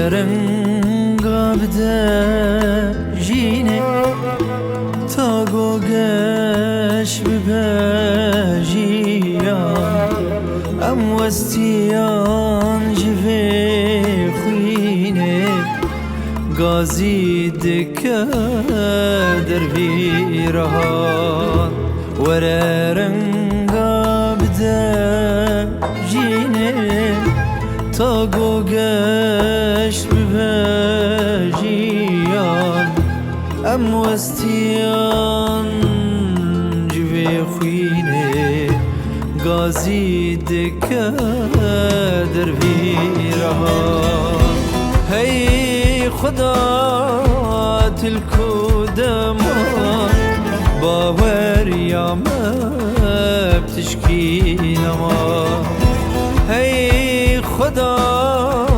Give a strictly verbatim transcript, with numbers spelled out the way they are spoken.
Renga bide jînê, ta go geş bibe jiyan. Em westiyan ji vê xwînê, gazî dike dervî rehan. Were renga bide jînê, ta go geş bibe jiyan. Em westiyan ji vê xwînê, gazî dike dervî rehan. Hey Xuda, til ku dema, baweriya me bi tişkî nema. Hey Xuda,